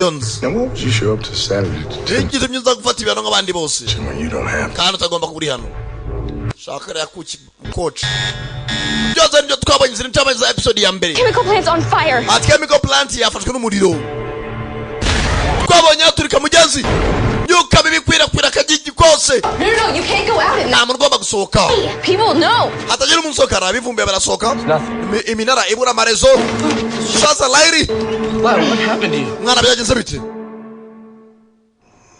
Jones. Now, why would you show up to Saturday detention Bigize myiza gufata ibihano nk'abandi bose when you don't have to? kandi utagomba kuba uri hano. Shaka rero kuki coach, byose nibyo twabonye, izi ni za episode ya mbere. Chemical plant's on fire. Ati chemical plant yafashwe n'umuriro, twabonye haturika mugezi, myuka mibi ikwirakwira akagigi kose. No, no, no, you can't go out in Nta muntu ugomba gusohoka. People know. Hatagira umuntu usohoka, hari abivumbuye barasohoka. Iminara ibura amarezo. Sasa Lyle. Lyle, what happened to you? Mwana, byagenze bite?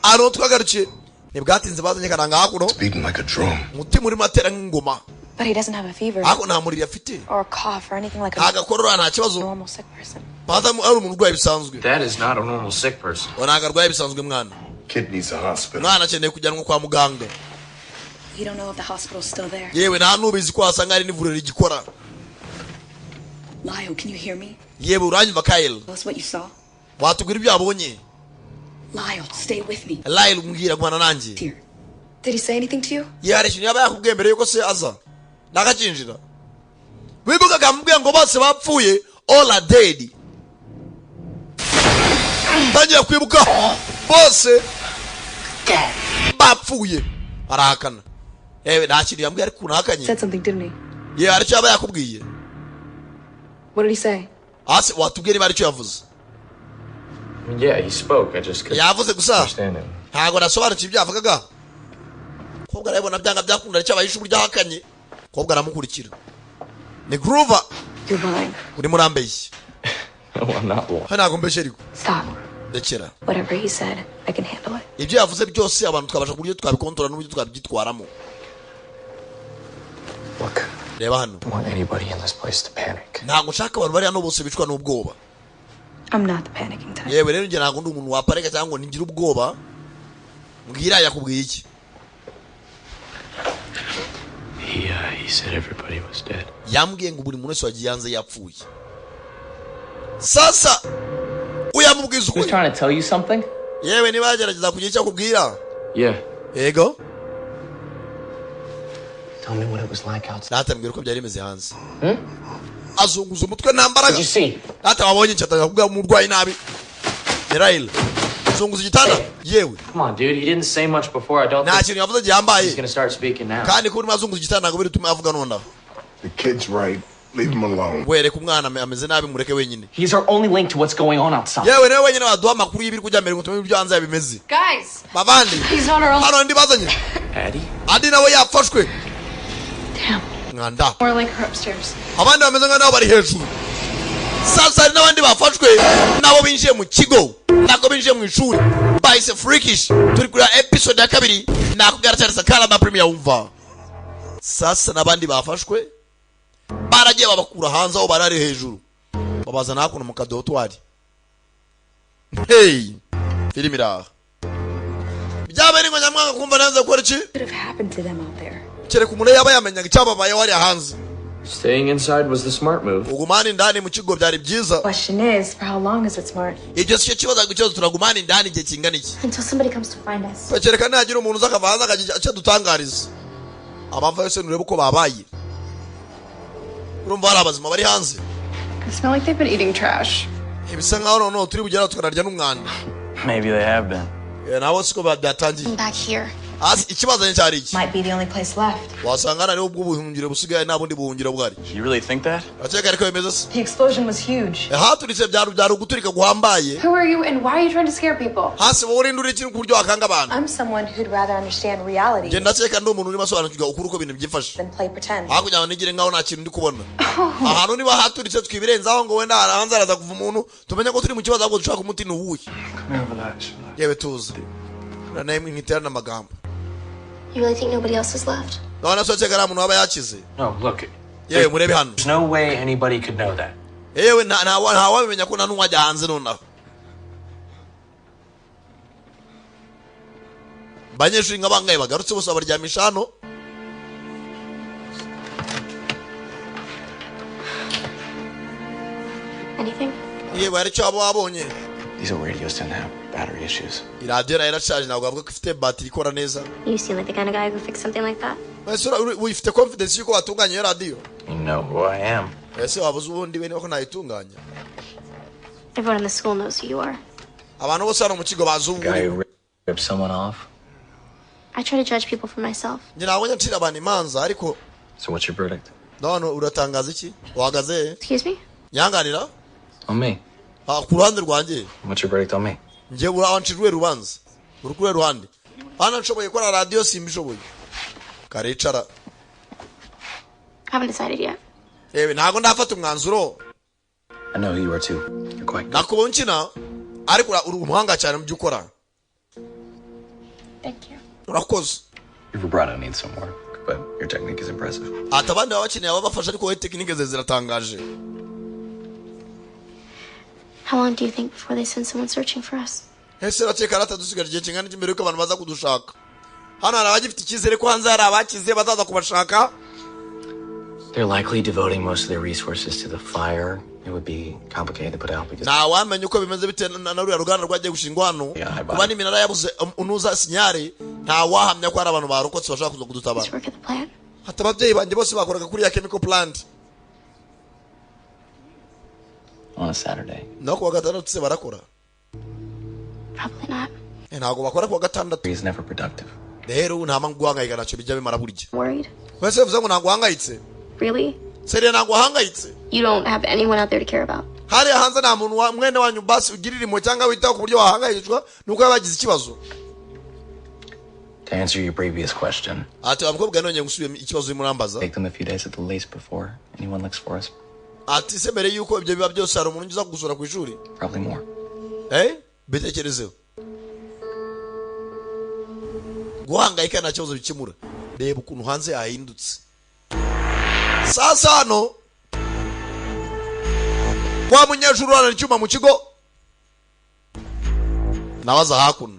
Ahantu twagarukiye ntibwatinze, bazanye karanga hakuno. Beating like a drum. Umutima urimo atera nk'ingoma. But he doesn't have a fever Ariko nta muriro afite or a cough or anything like nta a gakorora, nta kibazo normal sick person. baza ari umuntu urwaye bisanzwe. That is not a normal sick person. Ngo ntabwo arwaye bisanzwe mwana. Kid needs a hospital. Mwana akeneye kujyanwa kwa muganga. You don't know if the hospital's still there. Yewe, nta n'ubizi ko wasanga hari n'ivuriro rigikora. Lyle, can you hear me? Yewe, uranyumva Kyle? Tell us what you saw. Watubwira ibyo wabonye? Lyle, stay with me. Lyle, mbwira, gumana nanjye. Here. Did he say anything to you? Yewe, hari ikintu yaba yakubwiye mbere yuko se aza nakakinjira? Wibukaga amubwiye ngo bose bapfuye, all are dead. Tangiye kwibuka bose bapfuye, arahakana. Yewe, nta kintu yambwiye, ariko unahakanye. Said something, didn't he? Yewe, hari icyo yaba yakubwiye? What did he say? Hasi watubwiye niba hari icyo yavuze. I mean, yeah, he spoke. I just couldn't Yavuze gusa understand him. ntabwo nasobanukiwe ibyo yavugaga. Kobwa arabibona, byanga byakunda icyo abahisha uburyo ahakanye. Kobwa aramukurikira, ni Grover. You're lying. Urimo urambeshya. No, I'm not lying. Hano ntabwo mbeshya ariko. Stop. Rekera. Whatever he said, I can handle it. Ibyo yavuze byose, abantu twabasha ku buryo twabikontora n'uburyo twabyitwaramo. Look, Reba hano. I don't want anybody in this place to panic. Ntabwo nshaka abantu bari hano bose bicwa n'ubwoba. I'm not the panicking type. Yewe rero, njye ntabwo ndi umuntu waparika cyangwa ngo ningire ubwoba. Mbwira, yakubwiye iki? He said everybody was dead. Yambwiye ngo buri muntu wese wagiye hanze yapfuye. Sasa uyamubwiza He was ukuri. trying to tell you something? Yewe, niba yagerageza kugira icyo akubwira. Yeah. Yego. Tell me what it was like outside. Data, mbwira uko byari bimeze hanze. Azunguza umutwe, nta mbaraga. Did you see? Data, wabonye icyo? Atangira kubwira umurwayi nabi. Ni zunguza igitanda yewe. Come on, dude. He didn't say much before. I don't Nta think kintu yavuze gihambaye. he's gonna start speaking now. Kandi kuba urimo azunguza igitanda ntabwo biri avuga nonaha. The kid's right. Leave him alone. Wereka umwana ameze nabi, mureke wenyine. He's our only link to what's going on outside. Yewe, niwe wenyine waduha amakuru y'ibiri kujya mbere ngo tumenye ibyo hanze bimeze. Guys, Bavandi, he's on our own. hano ndi bazanye. Addie? Andi nawe yafashwe. Damn. Mwanda. More like her upstairs. Abandi bameze nka nabo bari hejuru. Sasa hari n'abandi bafashwe nabo binjiye mu kigo, ntabwo binjiye mu ishuri, bahise Freakish. Turi kureba episode ya kabiri, nakubwira cyane Sakarama Premier. Wumva sasa n'abandi bafashwe baragiye babakura hanze aho bari hejuru, babazana hakuno mu kadortoir. Hey, filime iraha byaba ari ngo nyamwanga kumva nanze gukora iki. Could have happened to them out there. Kereka umuntu yaba yamenyaga icyababayeho hariya hanze. Staying inside was the smart move. Ugumana indani mu kigo byari byiza. Question is, for how long is it smart? Ibyo si cyo kibazo, ahubwo ikibazo, turagumana indani igihe kingana iki? Until somebody comes to find us. Kereka nihagira umuntu uza akava hanze akagira icyo adutangariza. Abava yose nurebe uko babaye, urumva hari abazima bari hanze. They smell like they've been eating trash. Bisa nkaho noneho turi bugeraho tukanarya n'umwanda. Maybe they have been. Eh, nabo siko byatangiye. Back here. Hasi ikibazo cyari iki? Might be the only place left. Wasanga hariho ubwo buhungiro busigaye, nta bundi buhungiro bwari. You really think that? Urakeka ariko bimeze se? The explosion was huge. Haturitse byari uguturika guhambaye. Who are you and why are you trying to scare people? Hasi wowe urinde uri ikintu ku buryo wakanga abantu? I'm someone who'd rather understand reality Njye ndakeka ndi umuntu urimo asobanukirwa ukuri uko ibintu byifashe than play pretend. hakurya ngo nigire nkaho nta kintu ndi kubona. Ahantu niba haturitse twibirenzaho ngo wenda hanze haraza kuva umuntu, tumenye ko turi mu kibazo, ahubwo dushaka umuti ni uwuhe? Come here, relax. Relax. Yewe, tuza nawe, mwiterana amagambo. You really think nobody else is left? Ndabona so nta muntu waba yakize. No, look. Yewe, murebe hano. There's no way anybody could know that. Yewe, nta wabimenya ko nta n'uwajya hanze nonaha. Abanyeshuri nka bangahe bagarutse bose babaryamisha hano. Anything? Yewe, hari icyo waba wabonye? These old radios tend to have battery issues. Iradiyo nayo irashaje, ntabwo bavuga ko ifite batiri ikora neza. You seem like the kind of guy who could fix something like that. Ese uyifite confidence yuko watunganya iyo radiyo? You know who I am. Ese waba uzi ubundi we niba ko ntayitunganya? Everyone in the school knows who you are. Abantu bose hano mu kigo bazi ubu. Guy who ripped someone off. I try to judge people for myself. Njye ntabwo njya ncira abantu imanza, ariko So what's your verdict? None uratangaza iki? Uhagaze he? Excuse me? Nyanganira. On me. Ah, ku ruhande rwanjye. What's your verdict on me? Njye urancira uruhe rubanza? Uri kuri ruhande hano nshoboye gukora radiyo, simbishoboye karicara. Haven't decided yet. Yewe, ntabwo ndafata umwanzuro. I know who you are too. You're quite good. Nakubonye ukina, ariko uri umuhanga cyane mu byo ukora. Thank you. Urakoze. Your vibrato needs some work, but your technique is impressive. Ati abandi baba bakeneye ababafasha, ariko wowe tekinike ze ziratangaje. How long do you think before they send someone searching for us? Ese urakeka ratadusigaje igihe kingana iki mbere yuko abantu baza kudushaka? Hano hari abagifite icyizere ko hanze hari abakize bazaza kubashaka. They're likely devoting most of their resources to the fire. It would be complicated to put out because Ntawamenya uko bimeze bitewe na ruriya ruganda rwagiye gushingwa hano. Yeah, kuba n'iminara yabuze unuza sinyare, ntawahamya ko hari abantu barokotse bashobora kuza kudutabara. Just work at the plant? Hata ababyeyi banjye bose bakoraga kuri ya chemical plant. On a Saturday. Naho kuwa gatandatu se barakora? Probably not. Ntabwo bakora kuwa gatandatu. He's never productive. Rero nta mpamvu guhangayika, ntacyo bijya bimara burya. Worried? Wese bivuze ngo ntabwo uhangayitse? Really? Seriya, ntabwo uhangayitse? You don't have anyone out there to care about. Hariya hanze nta muntu mwene wanyu basi ugirira impuhwe cyangwa witaho ku buryo wahangayikishwa nuko yaba yagize ikibazo? To answer your previous question, Ati wa mukobwa, nongeye gusubira ikibazo urimo urambaza. take them a few days at the least before anyone looks for us. Ati se mbere yuko ibyo biba byose hari umuntu uza kugusura ku ishuri? Probably more. Bitekerezeho, guhangayika nta kibazo bikemura. Reba ukuntu hanze yahindutse. Sasa hano wa munyeshuri urana icyuma mu kigo nawe aza hakuno.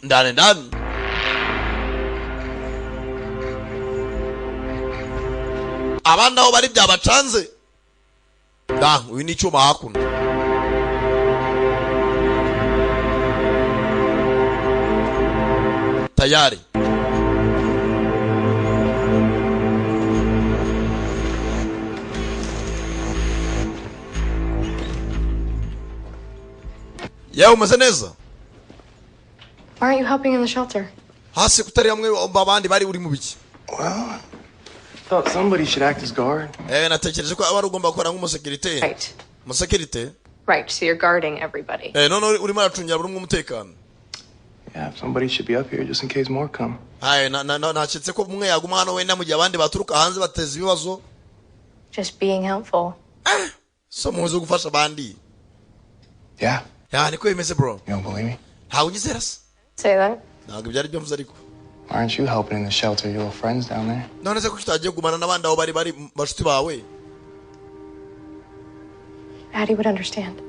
Ndani ndani abandi aho bari byabacanze da. Uyu ni icyuma hakuno. Tayari. Yewe, umeze neza? Why aren't you helping in the shelter? Hasi kutari hamwe abandi bari, uri mu biki? Well, thought somebody should act as guard. Natekereje ko aba ari ugomba gukora nk'umusekirite. Right. Umusekirite. Right, so you're guarding everybody. None urimo aracungira buri umwe umutekano. Yeah, somebody should be up here just in case more come. Haye, naketse ko umwe yaguma hano wenda mu gihe abandi baturuka hanze bateza ibibazo. Just being helpful. So muzi gufasha abandi. Yeah. Ya, niko bimeze, bro. You don't believe me? Ntawe unyizera se? Say that. Ntabwo ibyo ari byo mvuze ariko. Why aren't you helping in the shelter? Your little friends down there? None se kuki utagiye kugumana n'abandi aho bari bashuti bawe? Addie would understand.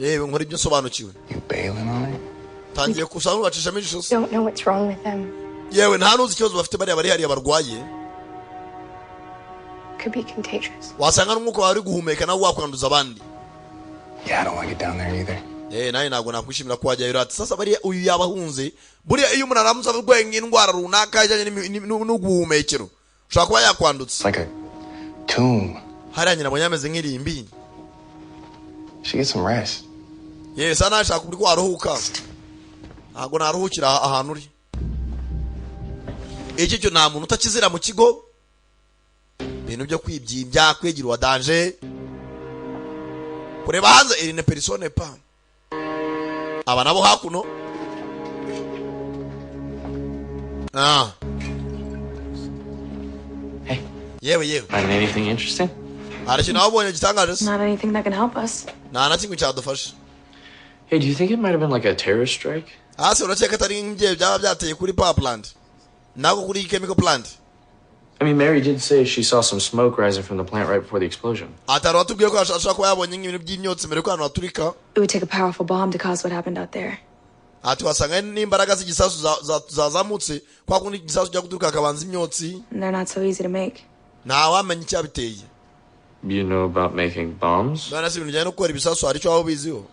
Yewe, nkora ibyo nsobanukiwe. You bailing on it? Tangiye gusa nk'ubacishamo ijisho se. Don't know what's wrong with them. Yewe, nta n'uzi ikibazo bafite bariya bari hariya barwaye. Could be contagious. Wasanga n'umwuka wawe uri guhumeka nawe wakwanduza abandi. Yeah, I don't like it down there either. Nawe ntabwo nakwishimira ko wajyayo. Ati sasa bariya uyu yabahunze. Buriya iyo umuntu aramutse arwaye nk'indwara runaka ijyanye n'ubuhumekero, ushobora kuba yakwandutse. It's like a tomb. Hariya nyina abonye ameze nk'irimbi. She gets some rest. Yewe, sa nashaka uburyo waruhuka. Ntabwo naruhukira ahantu uri. Iki cyo nta muntu utakizira mu kigo, ibintu byo kwibyimbya, kwigira uwa danger, kureba hanze iri ne persone pa aba nabo hakuno. Hey. Yewe yewe. Find anything interesting? Hari ikintu wabonye gitangaje se? Not anything that can help us. Nta na kimwe cyadufasha. Hey, do you think it might have been like a terrorist strike? Hasi urakeka atari nk'igihe byaba byateye kuri power plant, nako kuri chemical plant? I mean, Mary did say she saw some smoke rising from the plant right before the explosion. Atari watubwiye ko ashobora kuba yabonye nk'ibintu by'imyotsi mbere yuko ahantu haturika. It would take a powerful bomb to cause what happened out there. Ati wasanga n'imbaraga z'igisasu zazamutse, kwa kundi igisasu kijya guturuka hakabanza imyotsi. And they're not so easy to make. Ntawamenya icyabiteye. You know about making bombs? None se ibintu bijyanye no gukora ibisasu hari icyo waba ubiziho?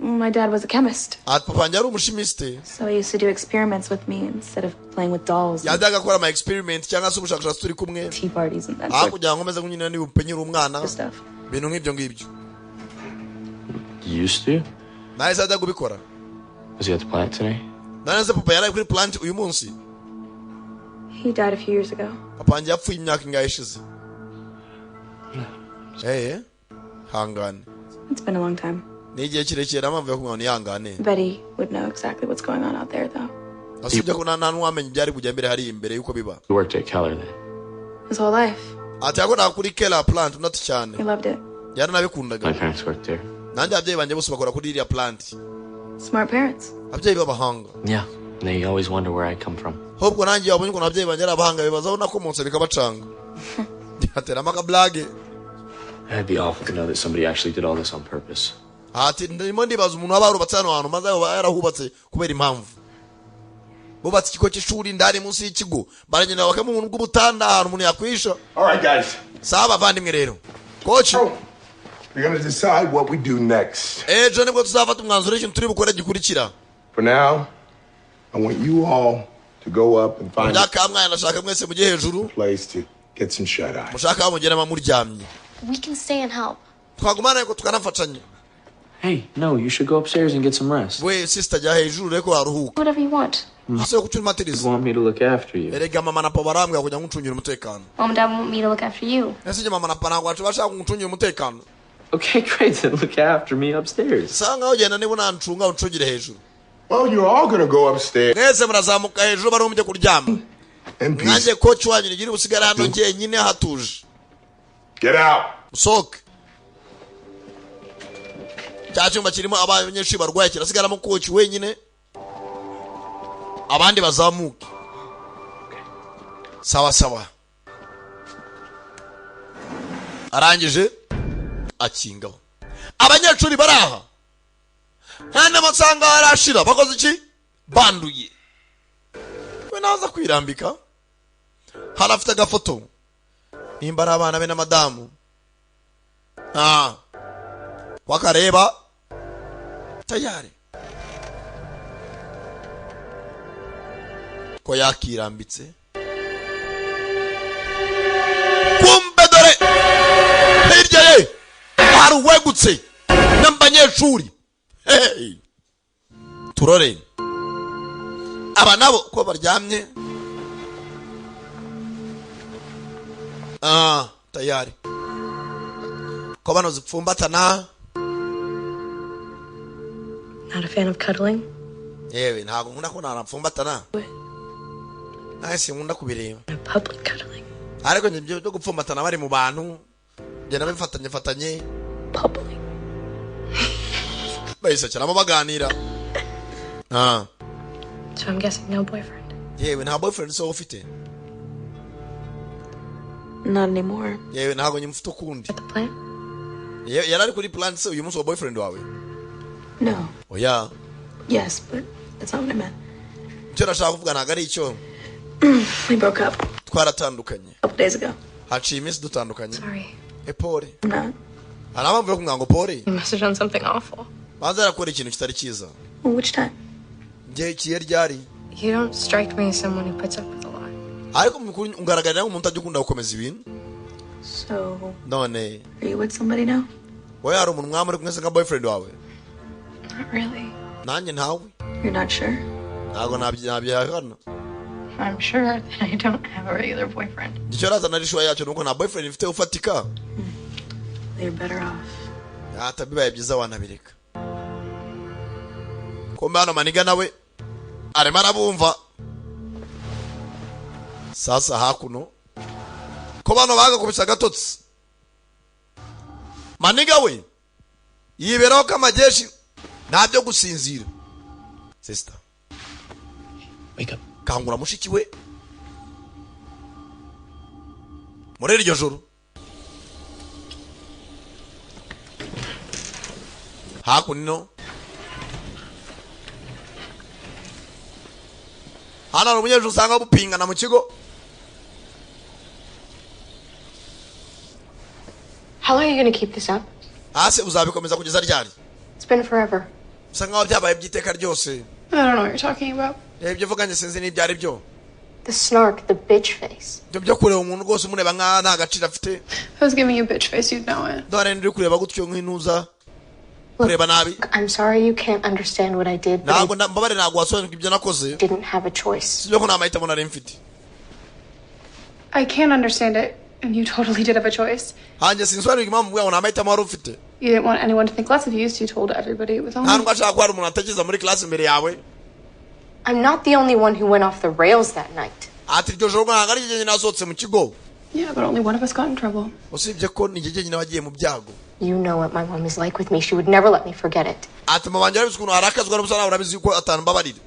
My dad was a chemist, Ati papa wanjye yari umushimisite. So he used to do experiments with me instead of playing with dolls and Yajyaga akora ama experiment cyangwa se ubushakashatsi turi kumwe, tea parties and that aho sort kugira ngo nkomeze nyine niba upenyera umwana of stuff. ibintu nk'ibyo ngibyo. Used to? Nahise ajya kubikora. Was he at the plant today? None se papa yari kuri plant uyu munsi? He died a few years ago. Papa wanjye yapfuye imyaka ingahe ishize. Eh, hangane. It's been a long time. Ni igihe kirekire, nta mpamvu yo kumwana ihangane. Betty would know exactly what's going on out there, though. Asibye ko nta n'uwamenya ibyari kujya mbere hariya imbere y'uko biba. He worked at Keller then. His whole life. Ati yakoraga kuri Keller plant unati cyane. He loved it. Yaranabikundaga. My parents worked there. Nanjye ababyeyi banjye bose bakora kuri iriya plant. Smart parents. Ababyeyi b'abahanga. Yeah. And they always wonder where I come from. Ahubwo nanjye wabonye ukuntu ababyeyi banjye ari abahanga, bibaza aho nakomotse bikabacanga, ateramo akablage. That'd be awful to know that somebody actually did all this on purpose. Ati ndimo ndibaza umuntu waba yarubatse hano hantu, maze yaba yarahubatse kubera impamvu bubatse ikigo cy'ishuri ndani munsi y'ikigo, baragenda bakamo ubuntu bw'ubutanda ahantu umuntu yakwisha. All right, guys. Sawa bavandimwe, rero coach. We're gonna decide what we do next. Ejo nibwo tuzafata umwanzuro w'ikintu turi bukore gikurikira. For now, I want you all to go up and find a Myaka mwana, ndashaka mwese mujye hejuru place to get some shut eye. mushaka aho mugeramo muryamye. We can stay and help. Twagumana ariko tukanafatanya. Hey, no, you should go upstairs and get some rest. We sister, jya hejuru urebe ko waruhuka. Whatever you want. Ese kuki umatiriza? You want me to look after you? Erega mama na papa barambwira kugira ngo uncungire umutekano. Mom and Dad want me to look after you. Ese njye mama na papa ntabwo bacu bashaka ngo uncungire umutekano? Okay, great. Then look after me upstairs. Sa nkaho ugenda niba unancunga uncungire hejuru. Well, you're all gonna go upstairs Mwese murazamuka hejuru bari mujye kuryama. in peace. Nanjye coach wanyu nigire usigare hano njyenyine hatuje. Get out. Musohoke. Cya cyumba kirimo abanyeshuri barwaye kirasigaramo coach wenyine, abandi bazamuke. Sawa sawa. Arangije akingaho abanyeshuri bari aha, nta n'amasanga arashira. Bakoze iki? Banduye. We naza kwirambika hano afite agafoto nimba ari abana be na madamu. Ah, wakareba tayari ko yakirambitse. Kumbe dore hirya ye hari uwegutse n'abanyeshuri. Hey! Turore aba nabo ko baryamye. Ah, tayari ko bano zipfumbatana. Not a fan of cuddling? Yewe, ntabwo nkunda ko nanapfumbatana, nawe sinkunda kubireba. Public cuddling. Ariko njye ibyo byo gupfumbatana bari mu bantu genda bifatanye fatanye. Public. Bayisekeramo baganira. Ah. So I'm guessing no boyfriend. Yewe, nta boyfriend se wowe ufite? Not anymore. Yewe, ntabwo nyimufite ukundi. At the plant? Yari ari kuri plant se uyu munsi wa boyfriend wawe? No. Oya. Yes, but that's not what I meant. Icyo nashaka kuvuga ntabwo ari icyo. We broke up Twaratandukanye. a couple days ago. Haciye iminsi dutandukanye. Sorry. E, pole. I'm not. Hari impamvu yo kumwanga ngo pole. You must have done something awful. Banza yarakora ikintu kitari cyiza. Which time? Njye kiye ryari? You don't strike me as someone who puts up with a lot. Ariko mu by'ukuri ungaragarira nk'umuntu utajya ukunda gukomeza ibintu. So, None are you with somebody now? Wowe hari umuntu mwaba muri kumwe se nka boyfriend wawe? Not really. Nanjye ntawe. You're not sure? Ntabwo nabyihakana. I'm sure that I don't have a regular boyfriend. Icyo razana ari sure yacyo nuko nta boyfriend mfite ufatika. You're better off. Ata bibaye byiza wanabireka. Kumbe hano maniga nawe arimo arabumva. Sasa hakuno ko bano bagakubise agatotsi, maniga we yiberaho ko amajeshi nta byo gusinzira. Sister. Wake up. Kangura mushiki we. Muri iryo joro hakuno hano hari umunyeshuri usanga bupingana mu kigo. How long are you gonna keep this up? Hasi uzabikomeza kugeza ryari? It's been forever. Bisa nkaho byabaye by'iteka ryose. I don't know what you're talking about. Ibyo mvuga sinzi n'ibyo ari byo. The snark, the bitch face. Ibyo byo kureba umuntu rwose umureba nkaho nta gaciro afite. If I was giving you bitch face, you'd know it. Dore uri kureba gutyo nk'intuza, kureba nabi. I'm sorry you can't understand what I did, but Ntabwo mbabare, ntabwo wasobanukirwa ibyo nakoze. I didn't have a choice. Sibyo ko nta mahitamo nari mfite. I can't understand it, and you totally did have a choice. Hanjye sinsobanukirwa impamvu mvuga ngo nta mahitamo wari ufite. You didn't want anyone to think less of you, so you told everybody it was Nta on. nubwo ashaka ko hari umuntu atekereza muri class imbere yawe. I'm not the only one who went off the rails that night. Ati iryo joro ntabwo ari jye nasohotse mu kigo. Yeah, but only one of us got in trouble. Usibye ko ni jye jyenyine wagiye mu byago. You know what my mom is like with me. She would never let me forget it. Ati mama wanjye arabizi ukuntu arakazwa n'ubusa, nawe urabizi yuko atambabarira.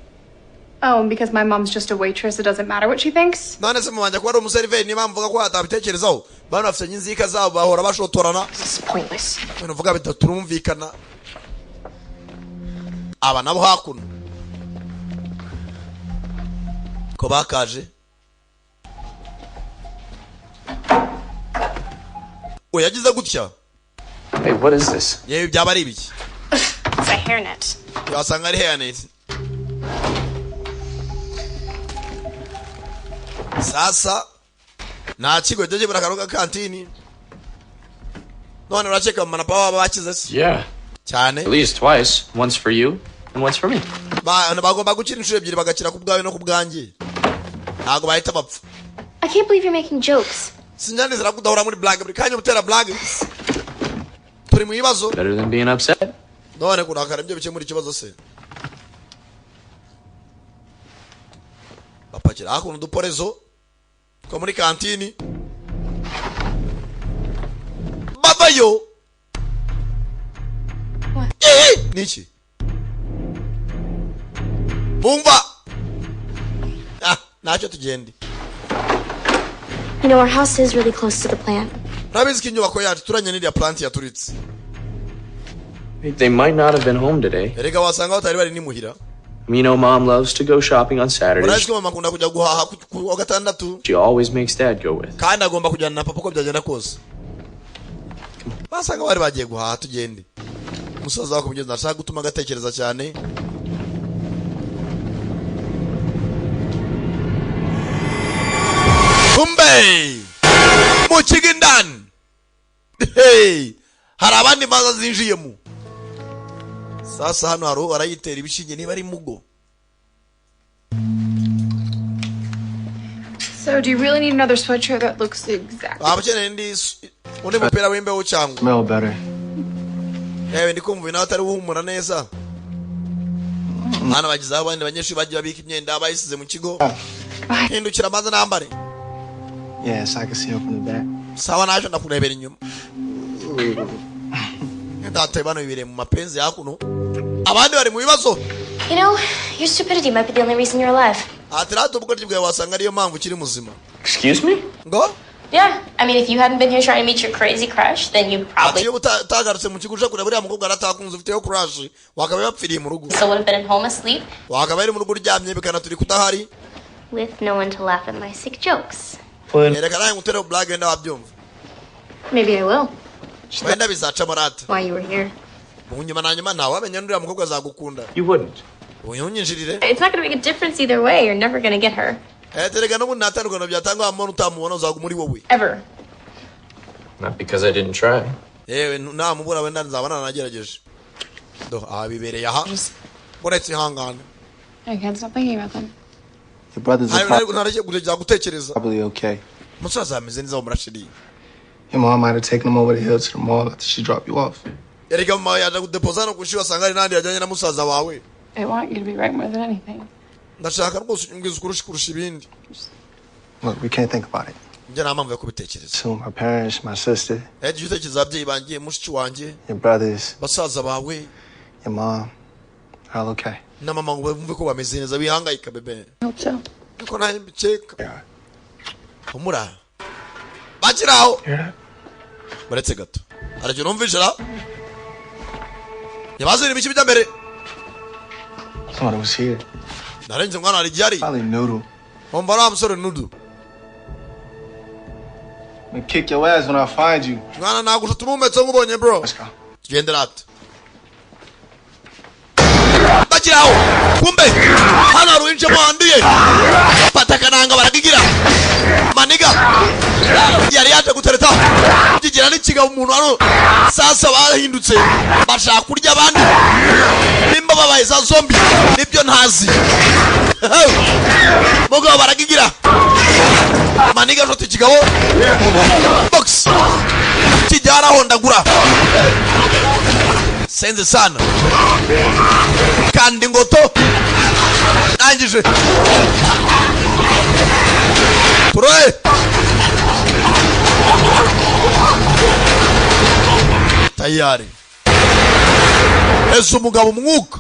Oh, and because my mom's just a waitress, it doesn't matter what she thinks? None se mama wanjye kuba ari umuseriveri, niba mvuga ko atabitekerezaho? Bano bafitanye inzika zabo, bahora bashotorana. This is pointless. Ibintu uvuga bidaturumvikana. Aba nabo hakuno ko bakaje, we yagize gutya. Hey, what is this? Yewe, byaba ari ibiki? It's a hairnet. Wasanga ari hairnet. Sasa nta kigo cyo kibura akantu kantini. None urakeka mama na papa baba bakize se? Yeah. Cyane. At least twice. Once for you and once for me. Bagomba gukira inshuro ebyiri, bagakira ku bwawe no ku bwanjye, ntabwo bahita bapfa. I can't believe you're making jokes. Sinyanizera ko udahora muri blague buri kanya, utera blague turi mu bibazo. Better than being upset. None kurakara ibyo bikemura ikibazo se? Bapakira hakuno uduporezo two muri kantini, bavayo. Eh, niki bumva? Ah, ntacyo, tugende. You know, our house is really close to the plant. Urabizi ko inyubako yacu turanye n'iriya plant yaturitse. They might not have been home today. Erega wasanga batari bari nimuhira. You know, Mom loves to go shopping on Urabizi Saturdays. ko mama akunda kujya guhaha ku wa gatandatu. She always makes Dad go with. Kandi agomba kujyana na papa uko byagenda kose. Basanga bari bagiye guhaha, tugende. Umusaza wakumugeza ntashaka gutuma agatekereza cyane. Kumbe mu kigo indani, hey, hari abandi maza zinjiyemo. Sasa hano hari uwo arayitera ibishinge, niba ari mugo. So, do you really need another sweatshirt that looks exactly? Waba ukeneye undi mupira w'imbeho cyangwa? Smell better. Yewe, ndi kumva nawe atari uhumura neza. Hano bagize aho abandi banyeshuri bagiye babika imyenda bayisize mu kigo. Hindukira maze nambare. Yes, I can see her from the back. Sawa, naje ndakurebera inyuma. Data, bano bibereye mu mapenzi hakuno, abandi bari mu bibazo. You know, your stupidity might be the only reason you're alive. Ati rata ubugoryi bwawe wasanga ariyo mpamvu ukiri muzima. Excuse me? Ngo? Yeah, I mean, if you hadn't been here trying to meet your crazy crush, then you Ati probably iyo utagarutse mu kigo uje kureba uriya mukobwa aratakunze ufiteyo crush, wakaba yapfiriye mu rugo. still would have been at home asleep Wakaba ari mu rugo uryamye bikanaturika udahari. with no one to laugh at my sick jokes. Reka nawe ngutere blague, wenda wabyumva. Maybe I will. Wenda bizacamo rata. Why you were here. Mu nyuma na nyuma ntawamenya n'uriya mukobwa azagukunda. You wouldn't. Unyinjirire. It's not gonna make a difference either way. You're never gonna get her. Terega n'ubundi nta tandukaniro byatanga, wamubona utamubona, uzaguma uri wowe. Ever. Not because I didn't try. Yewe, namubura wenda nzaba nanagerageje. Do aha bibereye aha, uretse ihangane. I can't stop thinking about them. Your brothers are Ntareke kujya gutekereza. probably okay. Umusaza ameze neza murashiriye. Your mom might have taken them over the hill to the mall after she dropped you off. Erega mama yaje kudepoza no kushira, asanga hari n'ahandi yajyanye na musaza wawe. I want you to be right more than anything. Ndashaka rwose unyumvize kurusha ibindi. Look, we can't think about it. Njye nta mpamvu yo kubitekereza. So my parents, my sister, Jya utekereza ababyeyi banjye, mushiki wanjye, your brothers, basaza bawe, your mom, all okay. na mama, ngo bumve ko bameze neza. Bihangayika bebe. I hope so. Niko nanjye mbikeka. Humura, bakiri aho. Baretse gato, hari ikintu numvise ra yabazana ibiki bijya mbere. Somebody was here. Narenze mwana, hari igihari. Probably Noodle. Wumva ari wa musore Nudu. I'm gonna kick your ass when I find you. Mwana, nagusha tumumetso nkubonye bro. Let's go. Tugende rata. Bakiri aho, kumbe hano hari uwinjiyemo wanduye. Fata akananga baragigira. Maniga yari yaje gutereta kigira n'ikigabo umuntu hano. Sasa barahindutse, bashaka kurya abandi. Nimba babaye za zombie nibyo ntazi. Mugabo baragigira. Maniga afata ikigabo, box kijya arahondagura senze sana kandi ngoto ndangije turoye tayari. Ese umugabo umwuka?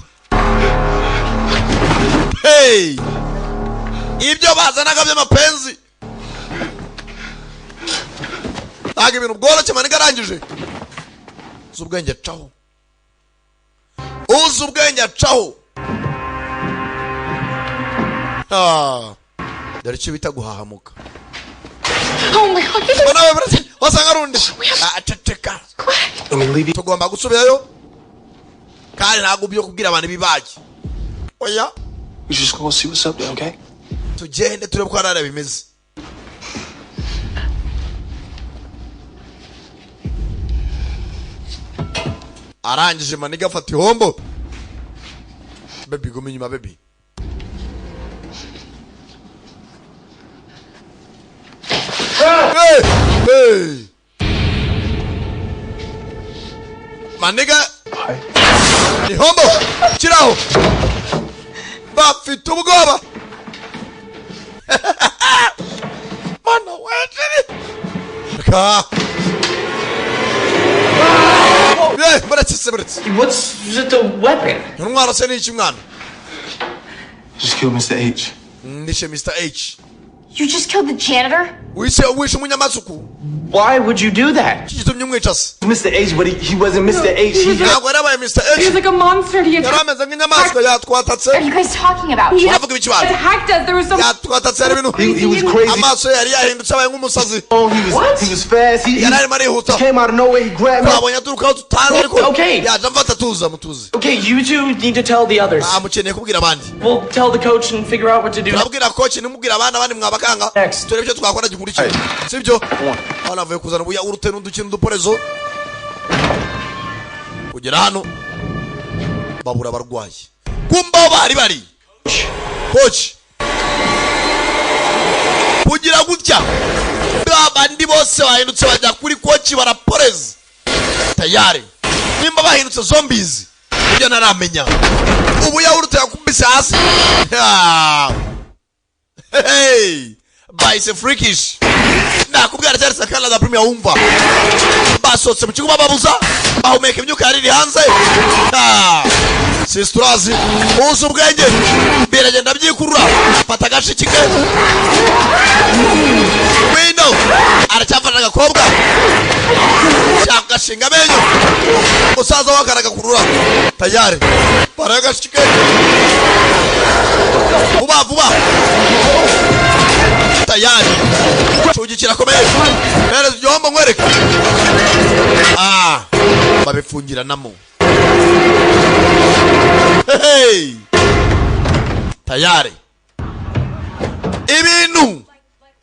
Hey! Ibyo bazanaga by'amapenzi ntabwo ibintu bworoshye. Maniga arangije, uzi ubwenge acaho, uzi ubwenge acaho. Ah, dore icyo bita guhahamuka. Oh my God. Ngo nawe wasanga ari undi. Ah, ceceka, tugomba gusubirayo kandi ntabwo byo kubwira abantu ibibaye, oya. We just go see what's up there, okay? Tugende turebe ko hariya bimeze. Arangije maniga afata ihombo. Baby, guma inyuma, baby. Hey! Hey! Maniga ihombo kiraho, bafite ubwoba. Mana wejeri ka. Eh, buretse se, buretse. What's the weapon? Intwaro se ni iki, mwana? Just killed Mr. H. Nishe Mr. H. You just killed the janitor? Wishe umunyamasuku. Why would you do that? Iki gitumye umwica se? Mr. H, but he wasn't Mr. H. He Ntabwo yarabaye Mr. He was H. like a monster. He Yari attacked, ameze nk'inyamaswa, yatwatatse. What are you guys talking about? He Uravuga ibiki bana? attacked us. There was some Yatwatatse, hari ibintu. he was crazy. Amaso ye yari yahindutse, abaye nk'umusazi. Oh, he was fast. He Yari arimo arihuta. came out of nowhere. He grabbed me. Twabonye aturuka aho tutazi, ariko Okay. yaje amfata. Tuza, mutuze. Okay, you two need to tell the others. Ah, mukeneye kubwira abandi. We'll tell the coach and figure out what to do. Turabwira coach, nimubwira abana abandi mwabakanga. Next. Turebe icyo twakora gikurikira, sibyo? Hano avuye kuzana ubuya urute n'udukino uduporezo kugera hano babura abarwayi. Kumba aho bari bari, coach kugira gutya, babandi bose bahindutse bajya kuri coach baraporeza tayari. Nimba bahindutse zombies ibyo ntaramenya. Ubu yawurute yakubise hasi. Ah. Hey! Bahise freakish. Nakubwira cyari sakala za premier. Wumva basohotse mu kigo, bababuza bahumeka imyuka yari iri hanze. Ah! Sisturazi uzi ubwenge biragenda byikurura. Fata agashiki ke wino, aracyafashe agakobwa, shaka gashinga amenyo. Musaza we akaragakurura tayari. Bara agashiki ke vuba vuba tayari. Cugi kirakomeye, hereza igihombo nkwereke. Ah, babifungiranamo. Hey! Tayari ibintu.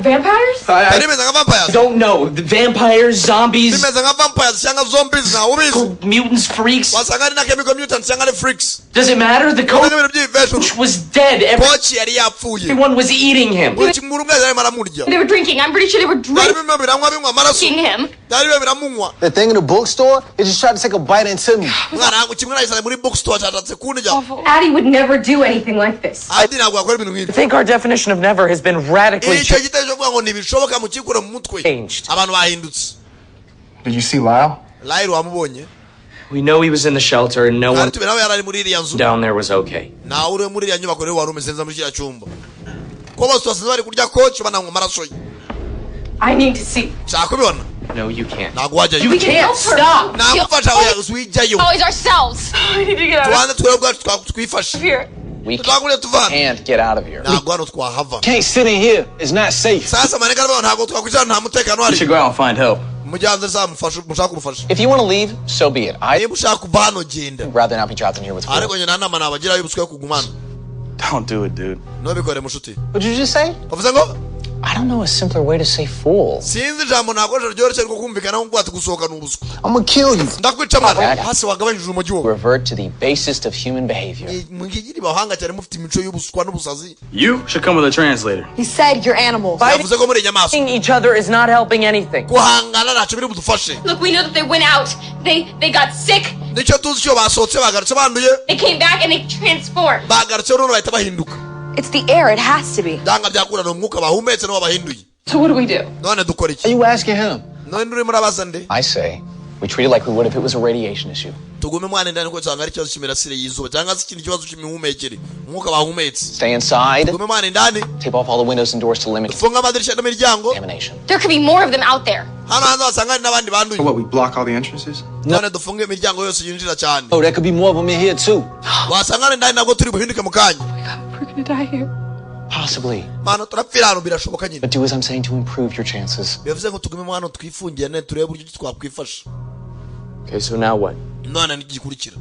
Vampires? Byari bimeze nka vampires. Don't know. The vampires, zombies, Bimeze nka vampires cyangwa zombies, ntawe ubizi. mutants, freaks. Wasanga ari na chemical mutants cyangwa ari freaks. Does it matter? The Bimeze coach nk'ibintu by'ibivejuru. was dead. Coach yari yapfuye. Everyone was eating him. Buri kimwe umwe yarimo aramurya. They were drinking. I'm pretty sure they were Byari birimo biranywa, binywa amaraso. drinking him. Byari birimo biramunywa. The thing in the bookstore, it just tried to take a bite into me. Mwana wangu, kimwe nagisane muri bookstore cyashatse kundya. Addie would never do anything like this. Adi ntabwo yakora ibintu nk'ibi. I think our definition of never has been radically Icyo gitekerezo cyo kuvuga ngo ntibishoboka mukikure mu mutwe. changed. Abantu bahindutse. Did you see Lyle? Lyle wamubonye? We know he was in the shelter and no Kandi one tube nawe yari ari muri iriya nzu. down there was okay. Ntawe uri muri iriya nyubako rero wari umeze neza muri kiriya cyumba, ko bose basize bari kurya coach, bananywa amaraso ye. I need to see. Nshaka kubibona. No, you can't. Ntabwo wajyayo. You can't stop. Nagufasha wijyayo. Always ourselves. I need to get out Tubanze twebwe ubwacu twifashe. of here. We Tutangure tuvana. can't get out of here. Ntabwo hano twahava. Can't sit in here. It's not safe. Sasa maneka aravuga ngo ntabwo twakwicara, nta mutekano We uhari. should go out and find help. Mujyanze zamufasha, mushaka ubufasha. If you want to leave, so be it. I'd Niba ushaka kuva hano, genda. rather not be trapped in here with Ariko fools. njye nta nama nabagira y'ubuswa yo kugumana. Don't do it, dude. Ntubikore, mushuti. What'd you just say? Bavuze ngo I don't know a simpler way to say fools. Sinzi ijambo nakoresha ryoroshye ariko kumvikana nko kuvuga ati gusohoka ni ubuswa. I'm gonna kill you. Ndakwica mwana, hasi wagabanyije umujyi wowe. Revert to the basest of human behavior. Mwigire abahanga cyane, mufite imico y'ubuswa n'ubusazi. You should come with a translator. He said you're animals. Yavuze ko muri inyamaswa. Each other is not helping anything. Guhangana ntacyo biri budufashe. Look, we know that they went out. They got sick. Nicyo tuzi cyo, basohotse bagarutse banduye. They came back and they transformed. Bagarutse none bahita bahinduka. It's the air, it has to be. Byanga byakura ni umwuka bahumetse niwo bahinduye. So what do we do? None dukora iki? Are you asking him? None urimo urabaza nde? I say we treat it like we would if it was a radiation issue. Tugume mwana indani, kuko usanga ari ikibazo cy'imirasire y'izuba cyangwa se ikindi kibazo cy'imihumekere, umwuka bahumetse. Stay inside. Tugume mwana indani. Tape off all the windows and doors to limit Dufunge amadirishya n'imiryango. contamination. There could be more of them out there. Hano hanze wasanga hari n'abandi banduye. What, we block all the entrances? None dufunge imiryango yose yinjira cyane. Oh, there could be more of them in here too. Wasanga hari indani, nabwo turi buhinduke mu kanya. We're gonna die here. Possibly. Mwana, turapfira hano, birashoboka nyine. But do as I'm saying to improve your chances. Bivuze ngo tugume hano twifungirane, turebe uburyo ki twakwifasha. Okay, so now what? None n'igikurikira?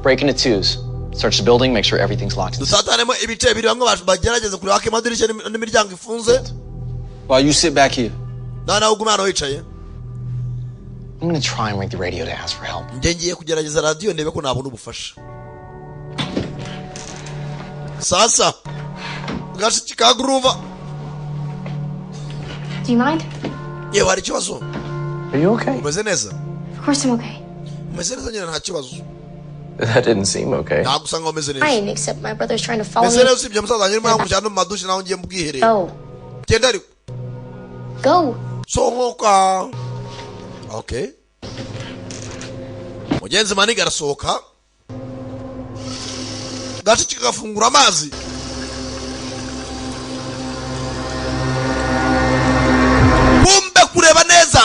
Break into twos. Search the building, make sure everything's locked. Dusatanemo ibice bibiri, bamwe bagerageze kureba ko amadirishya n'imiryango ifunze. While you sit back here. Noneho ugume hano wicaye. I'm gonna try and ring the radio to ask for help. Njye ngiye kugerageza radiyo ndebe ko nabona ubufasha. Sasa gashiki ka Guruva. Do you mind? Yewe, hari ikibazo? Are you okay? Umeze neza? Of course I'm okay. Umeze neza nyine, nta kibazo. That didn't seem okay. Ntabwo usanga umeze neza. Fine, except my brother's trying to follow Meze me. neza, usibye musaza wanjye urimo yankurikirana no mu madushe, naho ngiye mu bwiherero. Go. Genda ariko. Go. Sohoka. Okay, mugenzi maniga arasohoka, gashiki kagafungura amazi. Kumbe kureba neza,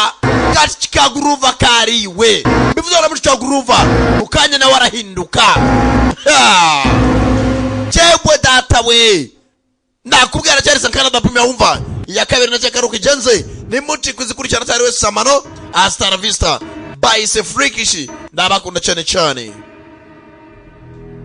gashiki ka Guruva kariwe, bivuze ngo mushiki wa Guruva mu kanya nawe arahinduka. Ha! Jewe data we, nakubwira cyari Sankara da Premier, wumva iya kabiri nacyo karuka igenze nimuci kuzikurikirana cyari wese samano. Hasta la vista, bayise Freakish, ndabakunda cyane cyane.